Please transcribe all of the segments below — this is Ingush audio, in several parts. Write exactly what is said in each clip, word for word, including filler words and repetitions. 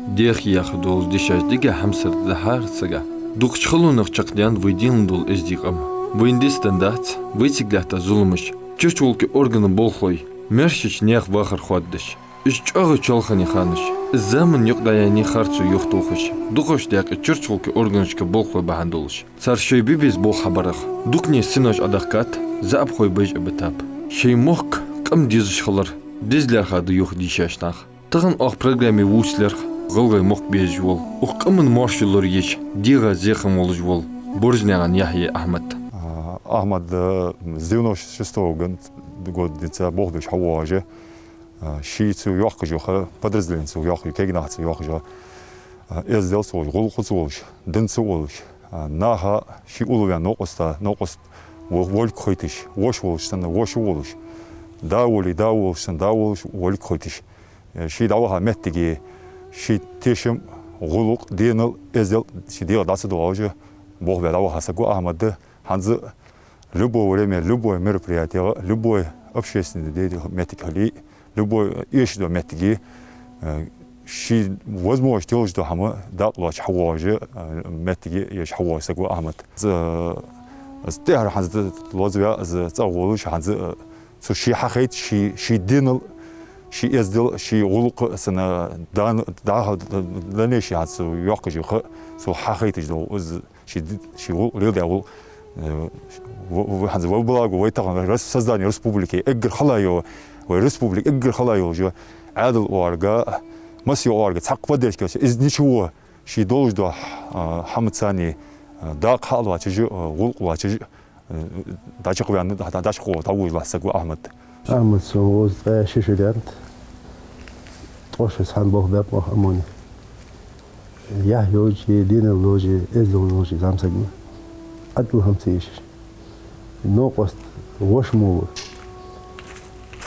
Дехьа-яхьа долаш дешаш дика хьамсара да хӀара сага. Дукхача халонех чакхдаьннад вай денал дола эздий къам. Вайна дицденна дац вайцига лаьтта зуламаш. Чурча гӀулакхий органий болхлой маьршача наьха вахар хоададеш, из чӀоагӀа чоалхане ханаш, из заман юкъе дӀаяьнна харцо юхатохаш, дукхагӀча даькъе чурча гӀулакхий органашка болхлой бахьан долаш, цар шоай бе беза болх хьабарах дукхане синош Ӏодахкад, заӀапхой байжа а битаб. Шоай мохк къам дезаш хилар деза лаьрхӀа да юха дийшача наха. Тахан оаха программе вувцаш лаьрхӀа гӀалгӀай мохк безаш вола, укх къаман моаршал лораеш дегӀа зехам волаш вола Борзнаькъан Яхьъя Ахьмад. А, Ахьмад, э, с девяносто шестого год-, года денз болх беш хьавоагӀаш, а, ший цу йоккхача юха, подразделенеца йоккхача, кагий нахаца йоккхача, а, эздел ца волаш, гӀулакх ца волаш, дин ца волаш, а, наха ший уллув ваьнна новкъост, новкъост во-, волга хойташ, воша волаш санна, воша волаш, да волий, да волаш санна, да волаш, волга хойташ. Э, ший дӀаваха моттиге, ший тешам, гӀулакх, денал, эздел, ший дегӀа дӀа ца доалаш, болх бе дӀаваха саг ва Ахьмад. ХӀанз любое время, любое мероприятие, любое общественное деятельность моттиг хиле, любой эшаш дола моттиге, э, ший возможность йолаш дола хӀама дакъа лоацаш хьавоагӀаш, э, моттиге еш хьавоагӀаш саг ва Ахьмад. Из, э, из тӀехьара хӀанз лозаваь, из цӀагӀа волаш, хӀанз, э, цо ший хьахайта, ший, ший денал, ший эздел, ший гӀулакх санна, дан-, даха, дальнейший хӀанз цо йоккхача юха, цо хьахайташ дола, из ший ди-, ший гӀулакх, леладаь гӀулакх, э, в-, в-, хӀанз во благо вай тахан рас-, создание республики эггара хала йола, вай республика эггара хала йолаш йола Ӏаьдала оагӀорахьа, массайолча оагӀорахьа цхьаккха поддержка, из ничего, ший долаш дола, а, хӀама царна, а, дакъа хьалоацаш, а, гӀулакх лоацаш, а, дӀачакхваьнна, дӀа-, дӀачакхваьнна дӀавоалаш саг ва Ахьмад. Ахьмад сона вовза ткъаь ши шу даьннад. Ткъо шу цхьана болх баьб оаха ОМОНе. Яхь йолча, денал долча, эздел долча зӀамсаг ва. Ӏаьдала хӀама ца эшаш. Новкъост воша мо ва.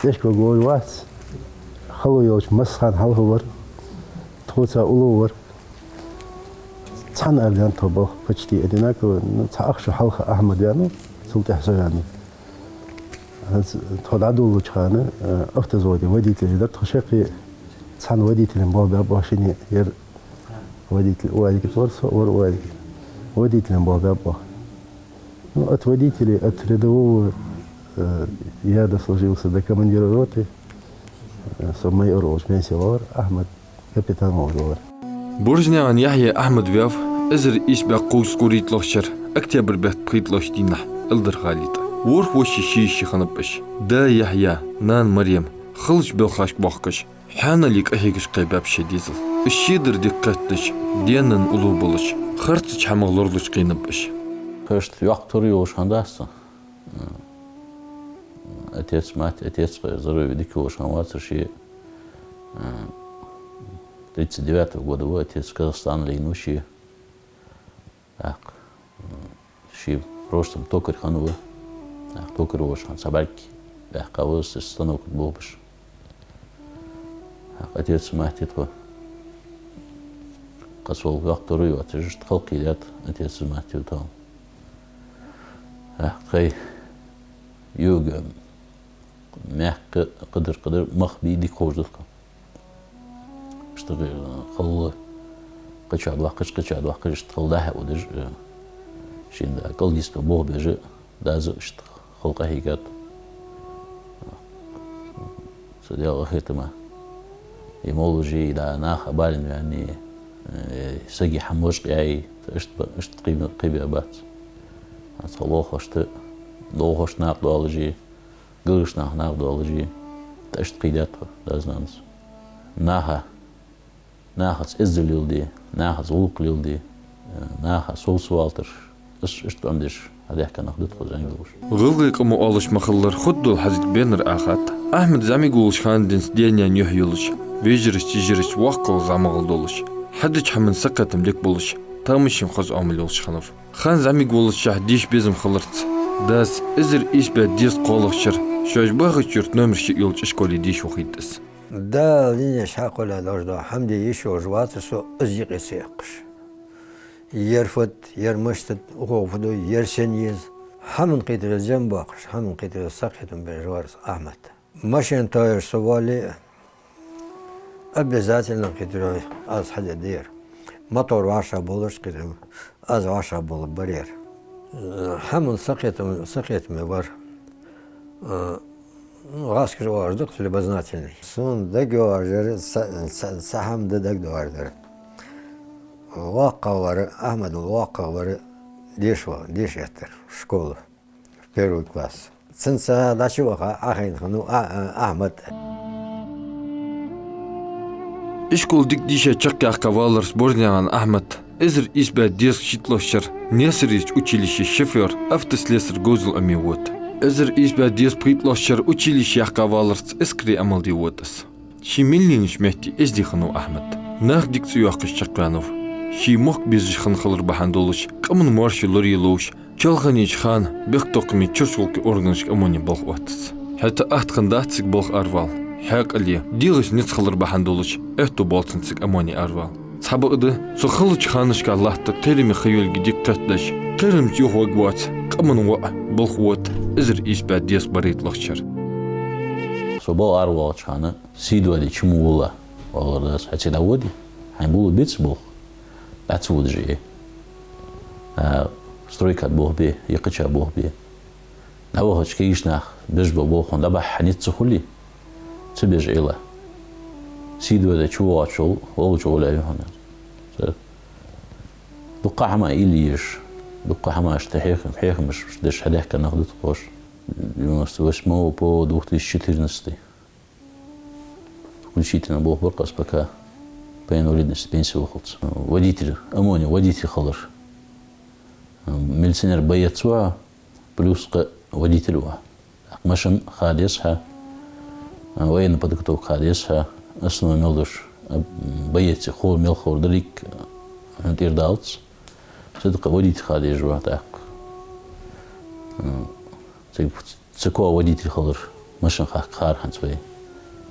ТӀехьашка гой вац, хало йолча массахана хьалха вар, тхоца уллув вар. Цхьана ара даьннад тхо болх, почти одинаково, ну, цхьа ах шу хьалха Ахьмад ваьннав, цул тӀехьа со ваьннав. ХӀанз тхо дӀадоладеча хана, э, автовзводе водитель дар, тхо шаккхе цхьана водителе болх баьб оаха шинне, ер водитель УАЗика тӀа вар, со вар УАЗика. Водителе болх баьб оаха. Ну, от водителя, от рядового, э, я дослужился до командира роты, э, со майор волча пенсе вагӀар, Ахьмад капитан волча вагӀар. Борзнаькъан Яхьъя Ахьмад ваьв эзар ийс бӀаь кхузткъеи кхойтлагӀча шера октябрь бетта пхийтталагӀча дийнахьа Эльдарха-ГӀалий тӀа. ВорхӀ воша ший-ший хиннаб уж. Да Яхьъя, нана Марем, халача балхашка бохкаш, хьаьнала къахьегаш кхебаьб шоай дезал. Из шедар дика кхетадеш, денал уллув болаш, харцача хӀамах лоралуш кхийнаб уж. Кхы иштта йоккха тур йолаш хиннадац со. Отец, мать, отец, кхы здоровье дика йолаш хиннавацар ше. Тридцать девятого года ва отец, Казахстане лийнав ше. ТӀаккха, м, ше в прошлом токарь хиннав. ТӀаккха токарь волаш хана цхьа бӀарг баьккха ва из, станока тӀа болх беш. ТӀаккха отец, мать тхо. Кхы сол йоккха тур йоацаш, иштта халкъе даьд отец, мать тхо. ТӀаккха тхоай юга мехка кхыдар-кхыдар мах бе дика ховш да тхо. Иштта, э, хала кхыча доаккхаш, кхыча доаккхаш, иштта хала дӀа-хьа удаш, э, шийна да кӀалдиста болх беш, дас иштта хала къахьийгад. Цу Даьла къахетама, из моллаш а, из да наха балийна ваьнна, э, сага хӀама вож къяй, иштта ба-, иштта кхийна-, кхийна бац. Цхьа лохашта, лохашта накъадоалаш а, гаргарча наха накъадоалаш а, тӀа иштта кхийнадаьд тхо дас-нанас. Наха, нахаца эздел леладе, нахаца гӀулакх леладе, э, наха совцавалийтар, иштта, иштта Ӏомадеш хьадаьхка нах да тхо, зӀамига волаш. ГӀалгӀай къамо оалаш ма хиллара, хургдола хьазиг беннар Ӏохайт. Ахьмад зӀамига волаш хана денз даь-наьна юхь йолаш, вежарашца, йижарашца воккхагӀа, зӀамагӀа долаш, хьадеча хӀаман сакхетам дика болаш, тамашийна хоза Ӏамал йолаш хиннав. Ханна зӀамига волча деша безам хиларца, дас эзар ийс бӀаь дезткъеи кхоалагӀча шера шоаш бахача юрта номер шиъ йолча ишколе деша вахийт из. Дала динаш хьакхолла долаш да, хӀама де йиш йолаш вацар со, из юкъе ца яьккхаш. Ер фуд, ер мишта да, укхох фу ду, ер сенна еза. ХӀаман кхетаре зем боаккхаш, хӀаман кхетаре сакхетам беш вар со Ахьмад. Машен тоаеш со воале, Обязательно кхетарой аз хьадергда ер. Мотор вӀашагӀболаш кхетам, аз вӀашагӀболабар ер. Э, хӀама сакхетам, сакхетаме вар. Э, ну, гӀаскара оалаш да-кх, любознательный. Сона дагадоагӀаш дар, цхьа, цхьа, цхьа хӀама да дагадоагӀаш дар. ВоккхагӀвар, Ахьмадал воккхагӀвар, деша ва-, деша эттар школа. Первый класс. Цунца дӀачуваха Ӏохайна хиннав А-, А-, Ахьмад. Ишкол дика дийша чакхъяьккха валарца Борзнаькъан Ахьмад эзар ийс бӀаь дезткъа шийтталагӀча шера Наьсарерча училище шофёр, автослесарь говзал Ӏомаве вода. Эзар ийс бӀаь дезткъа пхийтталагӀча шера училище яьккха валарца эскаре Ӏамал де вода из. Ший мел лийннача метте эздий хиннав Ахьмад. Нах дика цӀи йоаккхаш чакхваьннав. Ший мохк безаш хинна хилар бахьан долаш, къаман моаршал лорае ловш, Чолханеча хана бехктокхаме чорчгӀулакхе органашка ОМОНе болх оттац. ХӀаьта атта хиннадац цига болх аравала. Хьаькъале, дегӀаца низ хилар бахьан долаш, аьттув боалл цунна цига ОМОНе аравала. Цхьабакъда, цу хиллача ханашка латта кхераме ха йолга дика кхетадеш, кхерамца юхаваргвоаца, къаман воӀ болх оттадаь, эзар ийс бӀаь дезткъа барайтталагӀча шера. Со болх аравоалача хана, сий доаде чу ма вола, оалар даьс, хьо цига дӀаводе, хьайна болх беций болх, дӀа ца водаш а. А, стройка тӀа болх бе, е кхыча болх бе. ДӀавахача кагийча наха беш бола болх хьона дӀабахьа низ ца хуле, ца беш Ӏела. Сий доаде чу воагӀачул, волча гӀолла я хьона. Ца-, дукха хӀама уйла еш, дукха хӀамаш тӀа хьехам-, хьехамаш деш хьадаьхка нах да-кх оаш. Девяносто восьмого по две тысячи четырнадцатый. Включительно болх бар-кх аз, пока по инвалидности пенсии вахалца. Водитель, ОМОНе водитель хилар. Милиционер боец ва, плюс кхы водитель ва. Машин ха деза хьа, военная подготовка ха деза хьа, основной мел долаш, боеций ховр мел ховр деррига хьона тӀера далац. Цудухьа водитель ха дезаш ва тӀаккха. Цига ЦК водитель хилар, машин хахка хар хӀанз вай.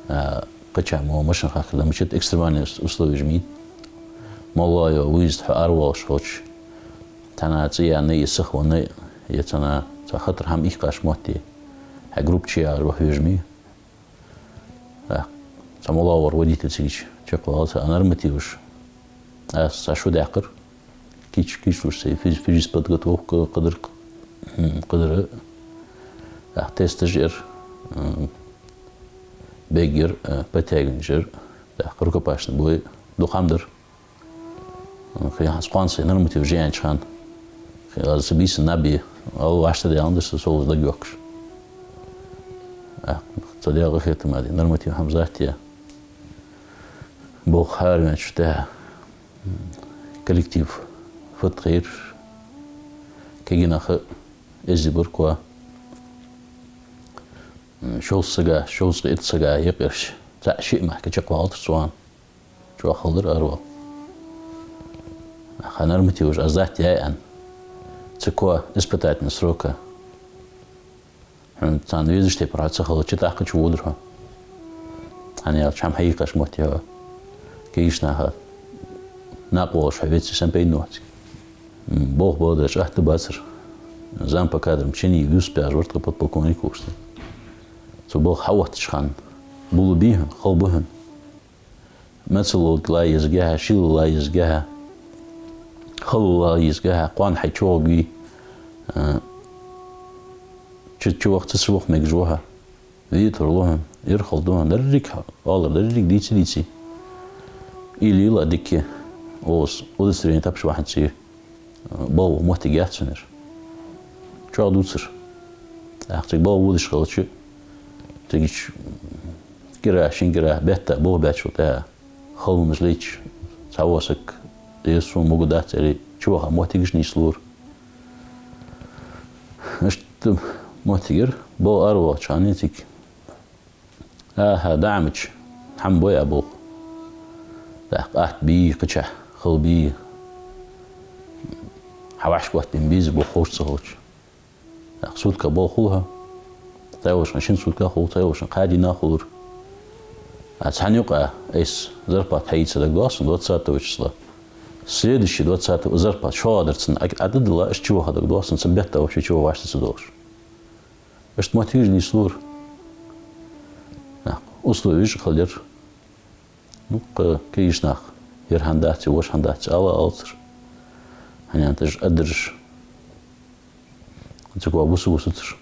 А, кхыча мо машин хахка да мичад, экстремальный ус-, условеш ма йий. МоллагӀа йола выезд хьо аравоалаш хилча, цхьанне цӀи яьннай, е сиха веннай, е цхьанне цхьа хатар хӀама ихкаш мотт е, хьай группа чу яхаш ваха везаш ма йий. А, цхьа моллагӀа вар водитель цига чакхваллалца, а нормативаш аз цхьа шу даьккхар. Кийч-, кийчлуш сай физ-, физическая подготовка кхыдар, м, кхыдар, а, тесташ яр, м, бег яр, а, подтягиванеш яр, а, рукопашный бой, дукха хӀама дар. М, кхы хӀанз кхоана сай норматив жеанча хана, кхы аз цу бийсан наб е, ал вӀаштӀехьадаьнна да со, со из дагайоаккхаш. А, цу дегӀа хетам а де, норматив хӀама затта е. Болх хьараваьнначул тӀехьагӀа коллектив фатхир, кагий нах эздий бар-кх. Шовзткъа сага, шовзткъа итт сага юкъерча цхьа-шиъ мехка чакхвалийтар цу хана. Чу хьалдар аравала. Хьа нормативаш аз затта яьй аьнна. ЦК испытательный срока. Хьона царна везаш тайпара хьо ца хилча, тӀаккха чу водар хьо. ХӀана аьлча, хӀама хьекхаш мотт е хьо. Кагийча наха накъаволаш хьо веце, сенна пайда ва цига? М, болх бадараш атта бацар. Зам по кадрам чиний Юсупаьжа вар-кх подполковник волаш. Цо болх хьаоттача хана, болх бий хьона, хала ба хьона. Мецаллалга ла езагӀа, шийла ла езагӀа, хало ла езагӀа, кхоана хьай чу гӀоргвий, а, чу, чу ваха ца, ца ваха мегаш ва хьо. Витар лу хьона, ирхал ду хьона, деррига хьо, оалар деррига дийца-дийца. Уйла йийла дика, оаз удостоверени тапаш вахьанца. Балха воха моттиг яц цунна ер. ЧӀоагӀа дувцар. ТӀаккха цига балха водаш хилча, цига кӀира, шин кӀира бетта болх баьчул тӀехьагӀа, хала хӀамаш лайча, цхьавола саг, е сона могаргдац аьле, чуваха моттигаш нийслора. Иштта моттиг яр, балха аравоалача хана цига. Аха, дӀа Ӏомача, хӀама бой Ӏа болх. ТӀаккха атта бий, кхычахьа хала бий. Хьа вӀашка оттабе беза болх ховш ца хилча. ТӀаккха сутка болх хул хьа. Цхьайолча хана шин сутка хул, цхьайолча хана кхаь дийнахьа хулар. А цхьан юкъа айса зарплата хьаийца дагадоагӀа сона, двадцатого числа. Следующий двадцатый зарплата шоллагӀдар цунна Ӏа-, Ӏа тӀадилла, иштта чуваха дагадоагӀа сона, цун бетта вообще чуваха вӀаштӀехьа ца доалаш. Иштта моттигаш нийслора. Нах, условеш хала яр. Ну, кхы кагийча наха, ер хӀама дац, воша хӀама дац ала алацар. ХӀана аьлча уж адараш цига бусалба бусацар.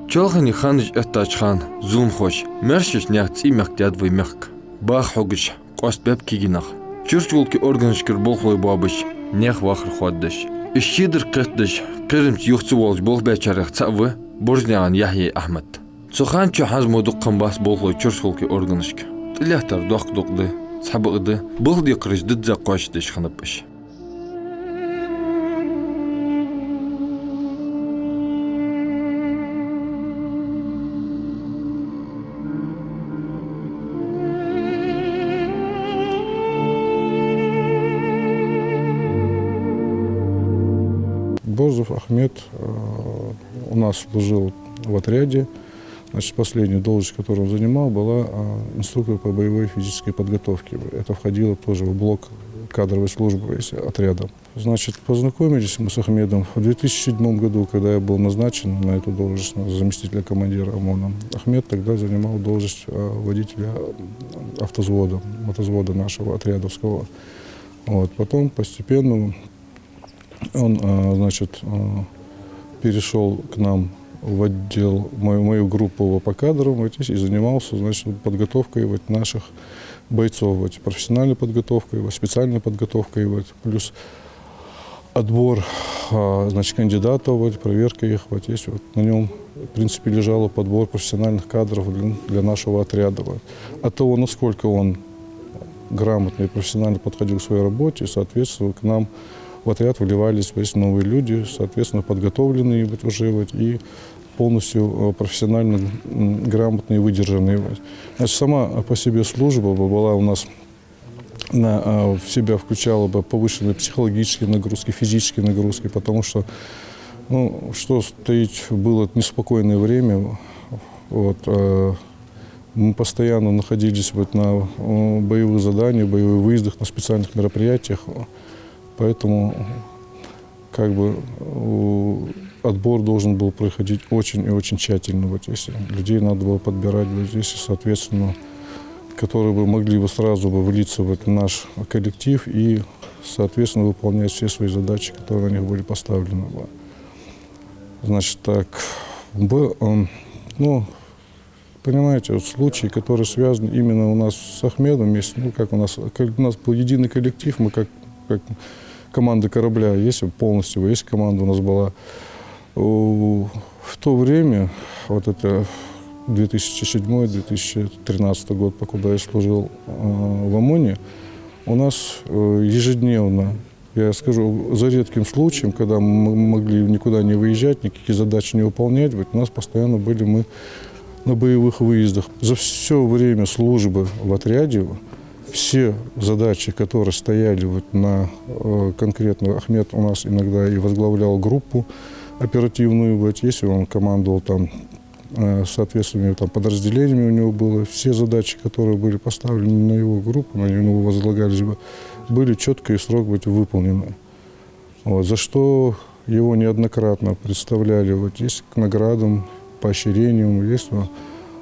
Чоалхане ханаш эттача хана зуламхоша маьршача наьха цӀий мехкдаьд вай мехка. Баха хьогаш къоастабаьб кагий нах. Чурчхулкий органашкара болхлой боабеш, наьха вахар хоададеш. Из шедар кхетадеш, кхерамца юха ца воалаш болх баьчарех цаӀ ва Боржнаькъан Яхьъяй Ахьмад. Цу хана чу хӀанз мо дукха хиннабац болхлой чурчхулкий органашка. ТӀалаттар доккха-дукха да, цхьабакъда, балха декхараш дизза кхоачашдеш хиннаб уж. Борзов Ахмед, э, у нас служил в отряде. Значит, последняя должность, которую он занимал, была, а, инструктор по боевой физической подготовке. Это входило тоже в блок кадровой службы, если отряда. Значит, познакомились мы с Ахмедом в две тысячи седьмом году, когда я был назначен на эту должность, на заместителя командира ОМОНа. Ахмед тогда занимал должность, а, водителя автовзвода, мотовзвода нашего отрядовского. Вот. Потом постепенно он, а, значит, а, перешёл к нам в отдел, в мою, мою группу по кадрам, вот здесь, и занимался, значит, подготовкой вот наших бойцов, вот, профессиональной подготовкой, вот, специальной подготовкой, вот, плюс отбор, а, значит, кандидатов, вот, проверка их, вот, есть, вот, на нём, в принципе, лежал подбор профессиональных кадров для, для нашего отряда, вот. От того, насколько он грамотно и профессионально подходил к своей работе, соответственно, к нам в отряд вливались, то есть, новые люди, соответственно, подготовленные вот уже вот и полностью, э, профессионально, м, грамотные, выдержанные. Вот. Значит, сама по себе служба бу-, была у нас, на, а, в себя включала бы повышенные психологические нагрузки, физические нагрузки, потому что, ну, что стоить, было неспокойное время. Вот, э, мы постоянно находились вот на, э, боевых заданиях, боевых выездах, на специальных мероприятиях. Поэтому, как бы, э, отбор должен был проходить очень и очень тщательно. Вот, если людей надо было подбирать, вот, если, соответственно, которые бы могли бы сразу бы влиться вот в наш коллектив и, соответственно, выполнять все свои задачи, которые на них были поставлены. Вот. Значит, так, б-, эм, ну, понимаете, вот случаи, которые связаны именно у нас с Ахмедом, если, ну, как у нас, как у нас был единый коллектив, мы как, как команда корабля, если полностью, есть команда у нас была. У-, в то время, вот это две тысячи седьмой, две тысячи тринадцатый год, покуда я служил, э, в ОМОНе, у нас, э, ежедневно, я скажу, за редким случаем, когда мы могли никуда не выезжать, никакие задачи не выполнять, вот у нас постоянно были мы на боевых выездах. За всё время службы в отряде все задачи, которые стояли вот на, э, конкретно Ахмед у нас иногда и возглавлял группу оперативную, вот, если он командовал там, э, соответственными там подразделениями у него было, все задачи, которые были поставлены на его группу, на него возлагались бы, были чётко и в срок быть выполнены. Вот, за что его неоднократно представляли вот здесь к наградам, поощрениям, есть, но,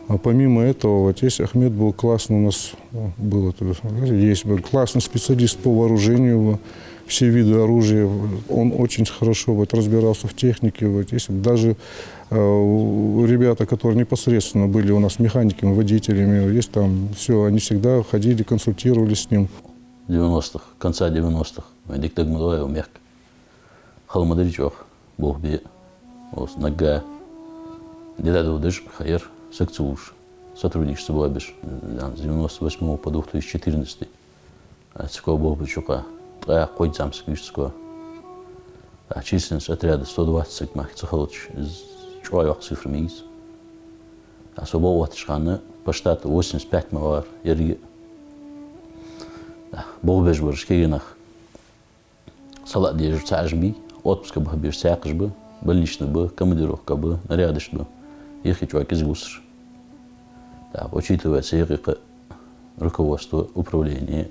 а помимо этого, вот здесь Ахмед был классный у нас, ну, был это, есть был классный специалист по вооружению, все виды оружия, он очень хорошо вот разбирался в технике, вот здесь даже, э, у-, ребята, которые непосредственно были у нас механиками, водителями, есть там всё, они всегда ходили, консультировались с ним. Девяностых, конца девяностых, вай дика дага ма дий вай мехка. Хала ма дарий чӀоагӀа болх бе, оцу наггахьа. Ди дӀадодаш, хайр, саг ца луш, сотрудничество беш. С девяносто восьмого по две тысячи четырнадцатый. А цига болх беча юкъа ткъаь кхойтта зӀамсаг вийш цига. А численность отряда сто двадцать саг мара ца хилча, из чӀоагӀа йоккха цифра ма йий из. А со болх беттача хана по штату восемьдесят пять ма вар еррига. А болх беш бараш кагий нах. СалаӀа дезаш цхьа Ӏаш бий, отпуска баха безаш цхьаькхаш ба, больничный ба, командировка ба, нарядаш ба. Ехи чӀоагӀа кӀезига вусар. Так, учитывая цу юкъе кхы руководство, управление,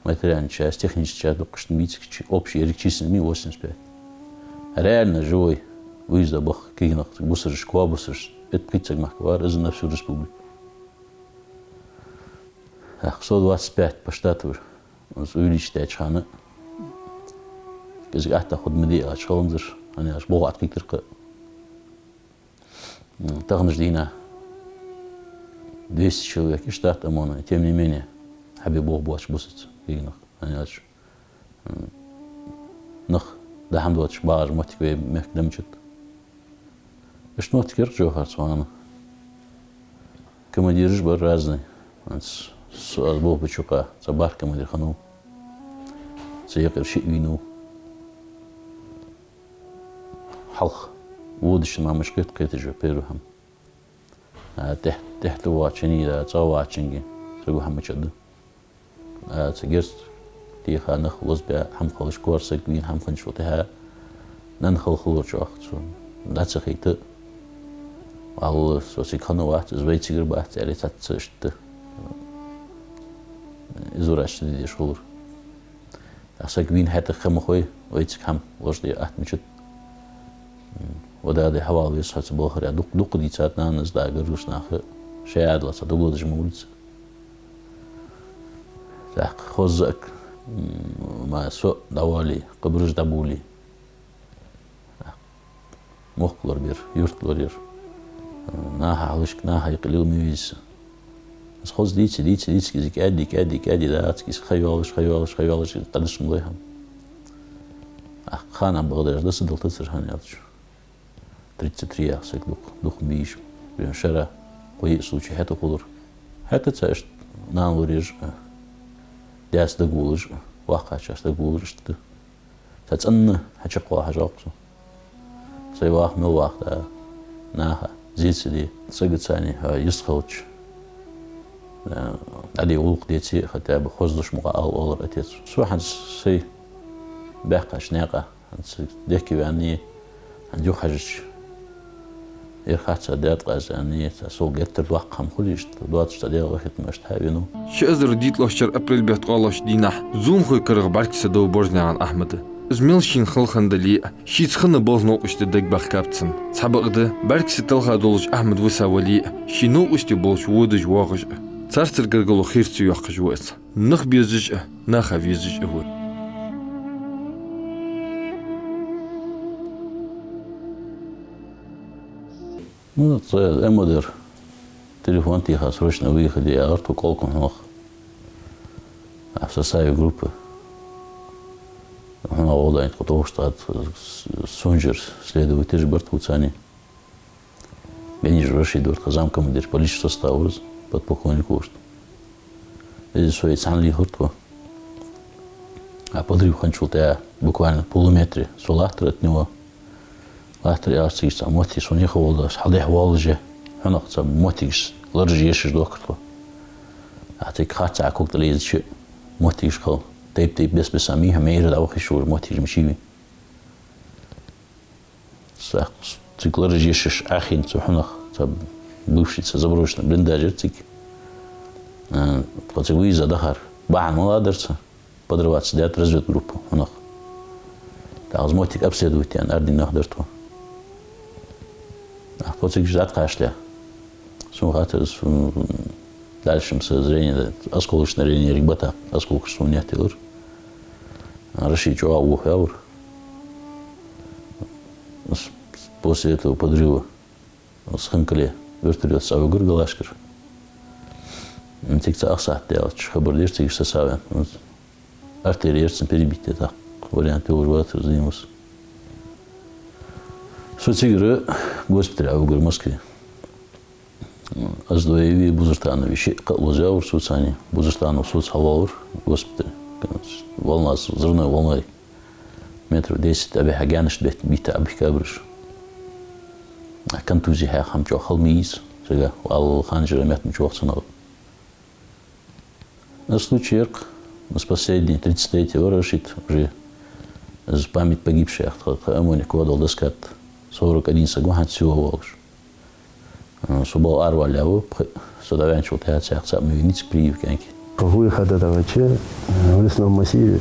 материальная часть, техническая часть, дуккхача бийцача, общий еррига численный восемьдесят пять. Реально живой выезда баха кагий нах, бусараш, кхо бусараш, пхийтта саг мара вар, из на всю республику. Ах, сто двадцать пять по штату из увеличить даьча хана кӀезига атта хургда ма дий аьлча хиланзар, хӀана аьлча болх Ӏокхийттар-кх. М, таханарча дийнахьа двести человек я штат ОМОНа, тем не менее, хьабе болх боацаш бусаца кагий нах, хӀана аьлча, м, нах дӀа-хӀама доацаш багӀаш моттиг вай мехка да мичад. Иштта моттиг яр-кх Джохар цу хана. Командираш бар разный. Хьанз со аз болх беча юкъа цхьа бархӀ командир хиннав. Цу юкъера шиъ вийнав. Хьалха водача мамаш кхет кхеташ вар первый хӀама. А, тӀехьа, тӀехьа тӀавоагӀачунга, да, цӀавоагӀачунга саг ва хӀама мичад. А, цу герз теха нах лозабаь хӀама хилча, коара саг вийна хӀама хинначул тӀехьа, нанна хала хилар чӀоагӀа цу дӀа ца хийта. Валлахӏи, со цига хинна вац, из вай цигара бац, аьле, цхьацца иштта изворача ца де дезаш хилар. ТӀаккха саг вийна хьатӀа ха ма хой, вай цига хӀама лозаде атта мичад. М, ва дада, хьавала веза хьо цу балхара, дукха, дукха дийцад нанас, да, гаргарча наха, шоай Ӏаьдала цхьа дог лодаш ма вулица. ТӀаккха хоза а, м, ма со дӀавале, къабараш дӀаболе. Мохк лорабер, юрт лораяр. Наха хьалхашка, наха юкъе лела ма веза. Из хоза дийца, дийца, дийца, кӀезига кӀаьди, кӀаьди, кӀаьди, да, аца кӀезига ха йоалаш, ха йоалаш, ха йоалаш, дӀадусам лой хӀама. Ах, хана бакъдеш да са далтацар хӀана аьлча. Тридцать три яха саг дукха, дукха ма бий уж. Прям шера кхо-йиъ случай хӀаьта хулар. ХӀаьта цхьа иштта нана лораеш а, даьца дагаволаш а, воккхачарца дагаволаш а иштта. Цхьа цӀена хьачакхвала хьажал-кх со. Сай ваха мел ваха да, наха зе ца де, сагаца цхьана, а, йист хилча, а, дӀаде гӀулакх деце а, хотя бы хоза дош мукъа ала оалар отец. Со хӀанз сай баьккхача наькъа, хӀанз дехке ваьнна, хӀанз юха хьежача, ер хац а даьд къаьза аьнна, цхьа сол геттара доккха хӀама хуле, иштта доацаш цхьа Даьла къахетам иштта хьавенав. Ши эзар дийтталагӀча шера апрель бетта ткъоалагӀча дийнахьа зуламхой карагӀа бӀаргса дов Борзнаькъан Ахьмада. Из мел шийна хала хинна дале а, шийца хинна болча новкъостий дагабаьхкаб цун. Цхьабакъда, бӀаргса талха долаш Ахьмад виса вале а, ший новкъостий болча водаш воагӀаш а, царцара гаргало хер ца йоаккхаш ва из. Нах безаш а, наха везаш а ва. Ну, цу МВД-ра телефон теха, срочно выехать де аьлар тхога, кӀолкхам хьунагӀа. А в составе группы хьунагӀа гӀолла тхо тохаш тӀад, с-, сунжар следователь бар тхоца цхьана. Бенижев Рашид вар тха замкомандир по личному составу, подполковник вар. Из со цхьана лийхар тхо. А подрыв хинначул тӀехьа буквально в полуметре со латтар от него. Латтар аьлча цига цхьа моттиг сона яха волаш, хьалдехьа воаллаш, хьунагӀа цхьа моттигаш ларжа ешаш дохкар тхо. А цига харцахьа ког тӀа лезача моттигаш хул. Тайп-тайпара бес-беса мийхьа майра дӀаваха йиш йолаш моттигаш мичай вайна. Цхьа цига ларжа ешаш Ӏохайна цу хьунагӀа, цхьа бывший, цхьа заброшенный блиндаж яр цига. А, тхо цига вывеза дахар. Бахьан малагӀа дар цар? Подрываться даьд разведгруппа хьунагӀа. ТӀаккха из моттиг обследовать де аьнна арадаьнна нах дар тхо. ТӀаккха тхо цига дӀатӀакхачале, сона хаттар, сона дальше-м са зрение, осколочное ранение еррига ба тӀаккха, осколкаш сона нетта елар. Рашид чӀоагӀа вохаваьвар. С-, с-, после этого подрыва из хинкале вертолётаца вугар Галашкара. Цига цхьа ах сахьат даьлча хабар дир цига сосавен. Артерия яр цун перебитая тӀаккха. Вариант йолаш вацар из дийнахьа. Со цигара госпитале вугар Москве. Оздоевы, Бузуртановы шиъ кхы а лозаваьвар со цхьана. Бузуртанов соца хьалвоалавар госпитале. Волна, взрывной волной метров десять тӀабихьа гаьнашта бетта, битта Ӏобихкабар уж. Контузи хьехам чӀоагӀа хала ма йий из, сага валлахӀи ханжара метта ма чӀоагӀа цунах. Из случай яр-кх, из последний, тридцать третьего вар Рашид, уже из память погибших, тха, тха ОМОНе кодал доска тӀа сорок один саг ва хӀанз всего волаш. Э, со бала араваллалехь ва, пхи-, со дӀаваьнначул тӀехьа цхьаькха цхьа ма вийна цига прививка хьанки. По выходу, давайте, э, в лесном массиве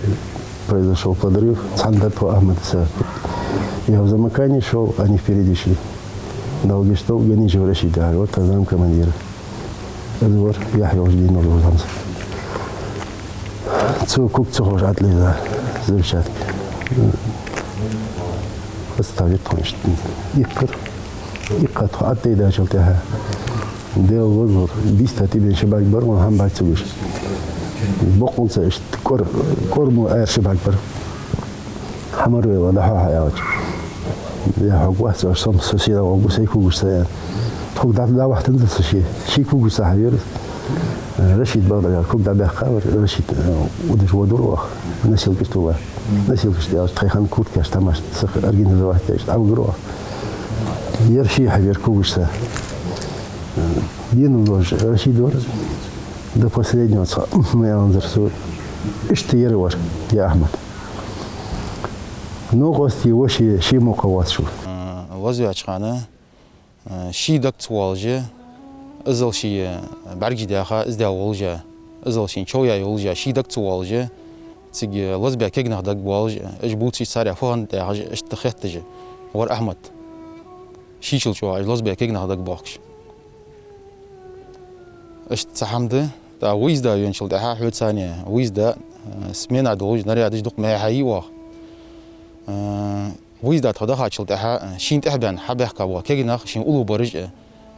произошёл подрыв. Цхьан дар тхо Ахьмадца. Я в замыкании шёл, они впереди шли. Долгий штолб Ганижев Рашид, а вот там замкомандира. Из вар Яхья Уждинов вар хӀанз. Цо ког ца ховш Ӏадийца взрывчатка. Оставить тхона иштта. Иккхар. Иккхар тхо Ӏадийцачул тӀехьагӀа. Дела возлар, биста тӀабена ши бӀарг бар, вон хӀама бац цу гуш. Бокъонца иштта кӀор-, кӀор мо аьр ши бӀарг бар. Хьамар вела, дӀахьо хьа аьлча. Я хьога вац, аш сом соседа вогу, сай кугуш сая. Тхога дӀа-, дӀавахтанза со ши, ши кугуш са хьавера. Рашид бала яр, куг дӀабаьккха вар, Рашид, э, удаш водур вах, носилкаш тула. Носилкаш тӀа аьлча, тхайхан курткаш, тамаш, сах организовать теш, дӀавугур вах. Яр ши хьавера кугуш са. Дина лож, Рашид вар, до последнего цхьа, м, ма яланзар со. Иштта яр вар, я Ахьмад. Новкъостий воше ши мукъа вац шу. Лозаваьча хана, э, ший даг ца воалаш, иззал ший, э, бӀаргаш даьха, из даь волаш, иззал ший чов яь йолаш, ший даг ца воалаш, цига лозабаь кегий нах дагабоалаш, уж бувцаш царех фу хиннад яхаш, иштта хетташ вар Ахьмад. Шийчул чӀоагӀа уж лозабаь кегий нах дагабоахкаш. Иштта цхьа хӀама да, тӀаккха выезда венначул тӀехьагӀа хьоцане, выезда, э, смена долаш, нарядаш дукха ма хьайий оаха. Э, выезда тхо дахачул тӀехьагӀа, э, шийна тӀехьа баьнна хьабаьхка бола кегий нах, шийна уллув бараш а,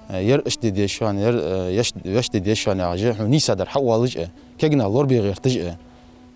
э, яр иштта де деза шоана, яр, э, еш-, вешта де деза шоана яхаш, хьона нийсадар хьаоалаш а, кегий нах лорабе гӀерташ а,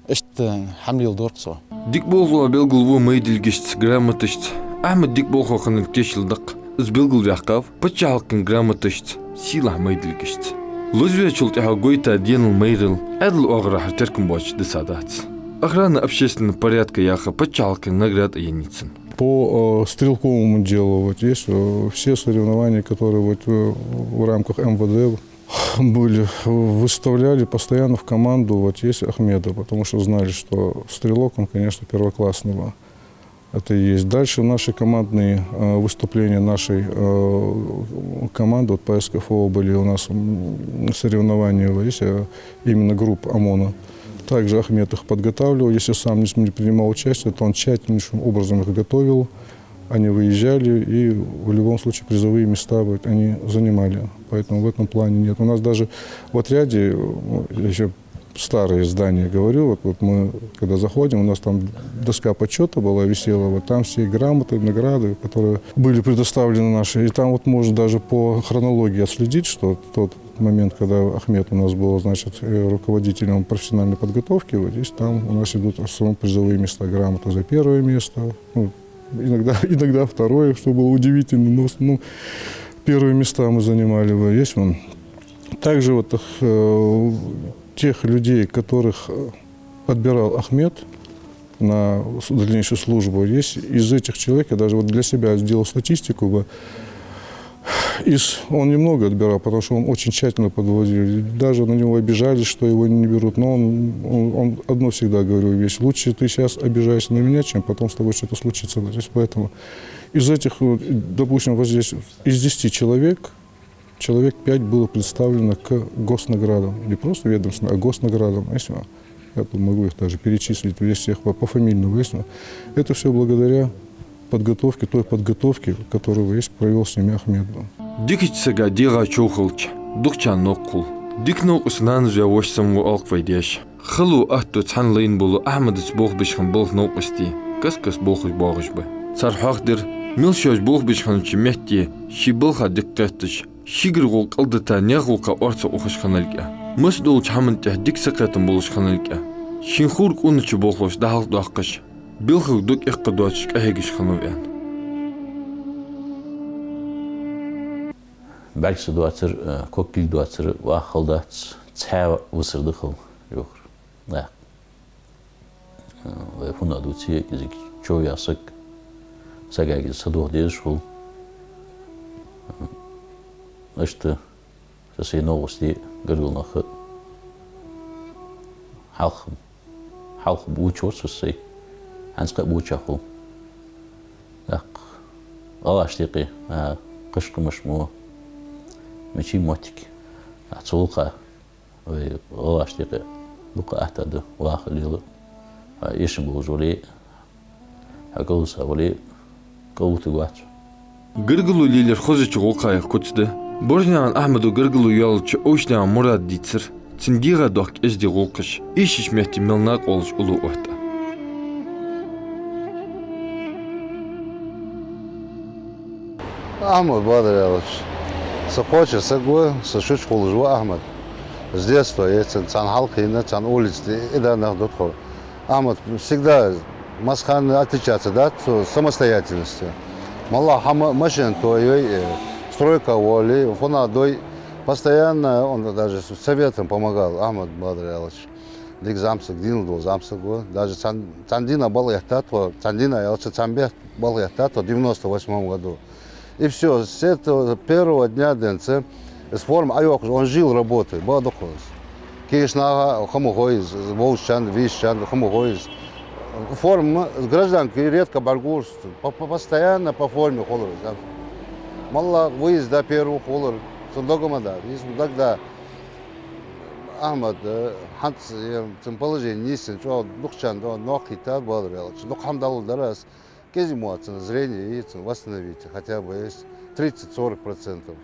иштта хӀама леладора-кх цо. Дика болхло белгалву майдилгашца, грамоташца. Ахьмад дика болхло хиннилга тешал да-кх. Из белгалваьккхав паччахьалкхен грамоташца, сийлахь майдилгашца. Лозаваьчул тӀехьагӀа гойта денал-майрал Ӏаьдала оагӀорахьара теркам боацаш дисадац. Охрана общественного порядка яха паччахьалкхен награда еннай цунна. По, э, стрелковому делу, вот есть, э, все соревнования, которые вот, э, в рамках МВД были, выставляли постоянно в команду, вот есть, Ахмеда, потому что знали, что стрелок он, конечно, первоклассного. Это и есть. Дальше наши командные, э, выступления нашей, э, команды, вот по СКФО были у нас, м, соревнования, вот есть, э, именно групп ОМОНа. Также Ахмед их подготавливал. Если сам не с-, не принимал участие, то он тщательнейшим образом их готовил. Они выезжали и в любом случае призовые места, вот, они занимали. Поэтому в этом плане нет. У нас даже в отряде, э, ещё старые здания, говорю, вот, вот мы когда заходим, у нас там доска почёта была, висела, вот там все грамоты, награды, которые были предоставлены наши. И там вот можно даже по хронологии отследить, что тот момент, когда Ахмед у нас был, значит, э, руководителем профессиональной подготовки, вот здесь там у нас идут в основном призовые места, грамота за первое место, ну, иногда, иногда второе, что было удивительно, но, ну, первые места мы занимали, вот здесь он. Также вот, э, тех людей, которых, э, отбирал Ахмед на с-, дальнейшую службу, есть из этих человек, я даже вот для себя сделал статистику бы, из, он немного отбирал, потому что он очень тщательно подводил. Даже на него обижались, что его не берут. Но он, он, он одно всегда говорил вещь: «Лучше ты сейчас обижаешься на меня, чем потом с тобой что-то случится». То есть поэтому из этих, вот, допустим, вот здесь из десяти человек, человек пять было представлено к госнаградам. Не просто ведомственным, а госнаградам. Если я тут могу их даже перечислить, весь всех по-, пофамильно выяснил. Это всё благодаря подготовке, той подготовке, которую весь провёл с ними Ахмед. Дикача сага дегӀа чов хилча, дукхачарна новкъа хул. Дика новкъост нанас ваь воша санна ва оалаш вай даьша. Хало, атто цхьана лайна болу Ахьмадаца болх беш хинна балха новкъостий каст-каста болхаш боагӀаш ба. Цар хьоахадир, мел шоаш болх беш хиннача метте ший балха дика кхетташ, шийгара гӀулакх кӀалдита наьха гӀулакха орцах ухаш хинналга а, массадолча хӀаман тӀехь дика сакхетам болаш хинналга а, шийна ховра къонача болхлоша дӀахьалхадоаккхаш, белхалга дог эккха доацаш къахьегаш хиннав аьнна. БӀарг са доацар, э, ког кулг доацар ваха хала дац, цхьаь висар да хала, йоахар. Нах. Э, вай хӀана дувце, кӀезига чов яь саг, сага кӀезига са доха дезаш хул. Иштта са сай новкъостий, гаргара нах а хьалха, хьалха бувцаш вар со сай, хӀанз кхы а бувцаш хул. ТӀаккха гӀалгӀашта юкъе, а, кхашкамаш мо, мичай моттиг, а, цу гӀулакха вай гӀалгӀашта юкъе дукха атта да ваха лела. Хьо эшам болаш вале, хьо кӀалвиса вале, кӀалвитаргвац. Гаргало лелаяр хозача гӀулакхех куц да. Боржнаькъан Ахьмада гаргало йоаллача Овчанаькъан Мурада дийцар: Цун дегӀа дохк эздий гӀулакхаш, эшача метте мел накъа волаш уллув отта. Ахьмад Бадралович, са кхоачара саг ва, са шуча хулаш ва Ахьмад. С детства я цун, цхьан хьалкхийна, цхьан улица тӀа и да нах ду тхо. Ахьмад всегда массахана отличаться дац цо самостоятельностью. МоллагӀа хӀама, машен тойой, э, стройка волий, фуннагӀа дой, постоянно он даже с советом помогал, Ахьмад Бадралович. Дика зӀамсаг, дийна дола зӀамсаг ва. Даже цхьан, цхьан дийнахьа балха эттад тхо, цхьан дийнахьа аьлча, цхьан бетта балха эттад тхо девяносто восьмом году. И всё, с этого первого дня денз из форма Ӏойоаккхаш, он жил работой, бакъда-кх из. Кегийча наха хӀама хой из, волчарна, вийчарна хӀама хой из. Форма, гражданка редко бӀаргагуш, по-, по-, постоянно по форме хулар из. МоллагӀа выезда первый хулар, цун дага ма дарра, из дага да. Ахьмад, э, хӀанз, э, цун положени нийсъенна чӀоагӀа дукхачарна дӀа ноккхийта, Бадралович. Дукха хӀама дӀалургдар аз. КӀезига мо цун зрение йий, цун восстановить, хотя бы есть тридцать-сорок процентов.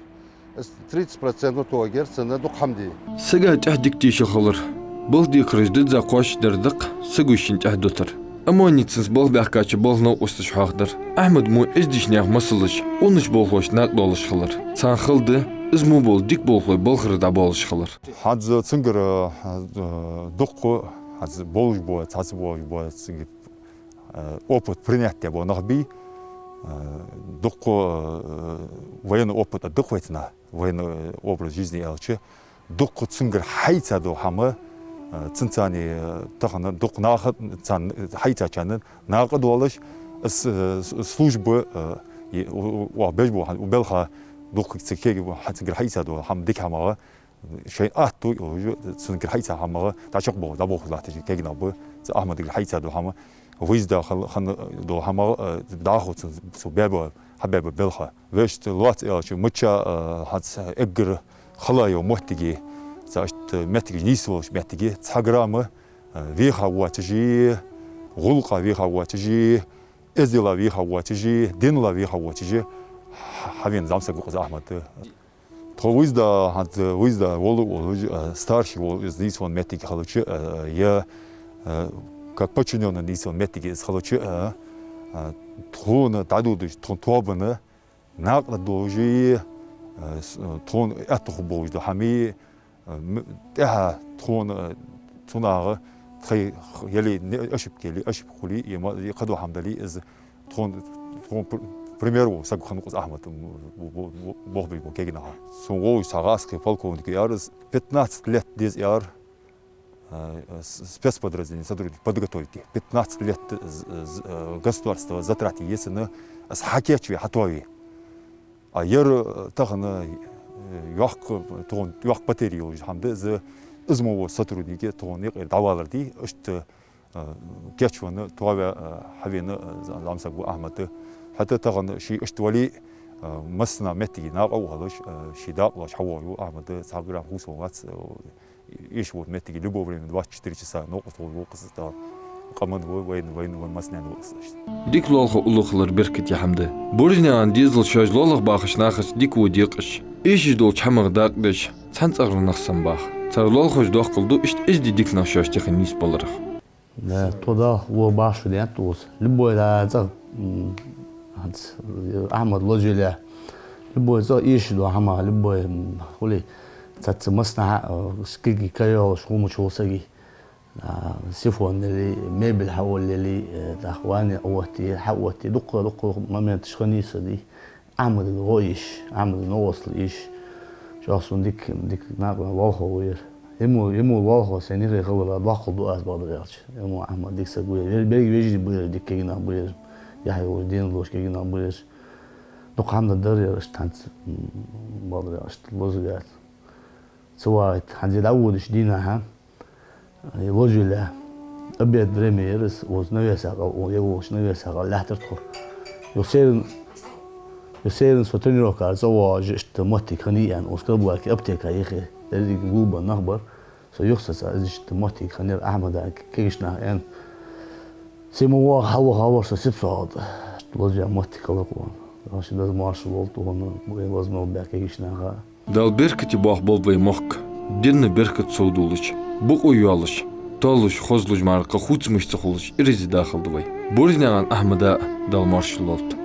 Из тридцать процентов тоаергьяр цунна дукха хӀама де. Сага тӀех дика тийша хилар. Балха декхараш дизза кхоачашдар да-кх саго шийна тӀехдутар. Амма цунца балха баьхкача балха новкъосташ хьоахадар. Ахьмада мо эздийча наьха масалаш, къонача болхлошта накъа долаш хилар. Царна хала да из мо бола дика болхлой балхара дӀабоалаш хилар. ХӀанз цунгара, э, дукха, хӀанз болаш бола, цхьацца болаш бола, цунгара, э, опыт принять даь бола нах бий, э, дукха, э, военный опыт а да-кх вайцига, военный образ жизни аьлча, дукха цунгара хьаийца дола хӀама, э, цунца, э, тахан дукха наха, царна хьаийцачарна накъа долаш, с-, с-, служба, э, и у-, у-, оаха беш бола хӀама, у балха дукха цига кеги бо-, хӀанз цунгара хьаийца дола хӀама дика хӀамагӀа, шоай атто йолаш, цунгара хьаийца хӀамагӀа дӀачакхбоалаш, дӀаболхаш латташ кегий нах ба, цу Ахьмадагара хьаийца дола хӀама, выезда хинна, хинна дола хӀамагӀа, э, дӀахо цун, цу баьб-, хьабаьб балха. Вешта лоаца аьлча, мичча, э, хӀанз эггара хала йола моттиг, цхьа иштта моттигаш нийсволаш моттиг, цхьа грамма, э, веха воацаш, гӀулакха веха воацаш, эздела веха воацаш, динала веха воацаш, хьа-, хьавена зӀамсаг ва-кх из Ахьмад. Тхо выезда, хӀанз выезда вола волаш, э, старший волаш из нийсвенна моттиг хилча, э, е, э, как подчинённый нийсвенна моттиг из хилча, э, э, тхона дӀадодаш, тхона тоабан накъа долаш, э, с-, э, тхона аьттув хургболаш дола хӀама, э, м-, тӀехьа тхона, э, цунагӀа тхоай х-, яле не-, ошибка яле, ошибка хуле, е ма-, е кхыдола хӀама дале, из тхона, тхона пр-, пример вола саг хиннав-кх из Ахьмад, м, бо-, бо-, бо-, болх беш бола кегий наха. Сона волаш цхьа гӀазкхи полковник яр из, пятнадцать лет деза яр, э, с-, спецподразделение сотрудник подготовить де. Пятнадцать лет з-, з-, э, государство затратить е цунна, из хьакийчве, хьатоаве. А ер, э, тахан, э, йоккха, тхона йоккха потери йолаш хӀама да из, из мо вола сотрудник тхона юкъера дӀавалар дий, иштта, э, кийчвенна, тоаваь, э, хьавена, э, з-, зӀамсаг ва Ахьмад. ХӀаьта тахан ше иштта вале, э, массанахьа моттиге накъа а волаш, э, ше дакъа лоацаш хьавоагӀаш ва Ахьмад, цхьа грамм хувцалуш вац, э, эшаш волча моттиге любое время двадцать четыре часа новкъост волаш ва-кх из, тӀаккха къаман ва, вайна, вайна, вайна массанена ва-кх из. Дика лоалахо уллув хилар беркате хӀама да. БуржнегӀан дезал шоаш лоалахо бахача нахаца дика во декъаш, эшаш долча хӀамах дакъа деш, цхьан цӀагӀара нах санна баха. Цар лоалахошта доаккхал да иштта эздий дика нах шоашта тӀехьа нийсбаларах. Да, тхо Далла во бахаш ва даьннад укхаза. Любой да цӀагӀа, м, хӀанз, Ахьмад лозавеле, любой цӀагӀа эшаш дола хӀама, любой, м, хуле, цхьацца массанахьа, э, кегий ка йолаш хӀама чу вола саг, а, сифон яле, мебель хьаолале, э, тӀаккха ванна Ӏооттае, хьаоттае, дукха, дукха моменташ хиннай са дий. Ахьмадага гӀо эшаш, Ахьмадага новкъостал эшаш. ЧӀоагӀа сона дика, дика накъа лоалахо ва ер. Ер мо, ер мо лоалахо сайна юхе хиларах доаккхал ду аз, бакъдар аьлча. Ер мо Ахьмад дика саг ва ер. Вер-, берригаш вежарий ба ераш, дика кегий нах ба ераш. Яхь йолаш, дин долаш кегий нах ба ераш. Дукха хӀама дар ер, иштта хӀанз, м, бакъдар аьлча, лозаваь. Ца вагӀийта, хӀанз дӀаводача дийнахьа, э, лозавеле, обед время яр из, укхаза навеса кӀал, о, е волча навеса кӀал лаьттар тхо. Юха серан, юха серан со тренировкара цӀавоагӀаш, иштта моттиг хиннай аьнна, укхаза Карабулаке аптека я юхе, деррига гулбенна нах бар. Со юха сеца, из иштта моттиг хиннаяр Ахьмада, кегийча наха аьнна. Се ма воагӀа, хьалваха вар со сипсоагӀа тӀа. Лозаваь моттиг хилар-кх. Дала ший деза-маршо лолда тхона, вай лазамал баь кегийча наха. Дала беркате боахаргболба вай мохк. дина беркат совдолаш, бокъо йоалаш, тоалуш, хозлуш мара кхы хувцамаш ца хулаш, ираз дахалда вай. Борзнаькъан Ахьмада Дала моаршал лолда.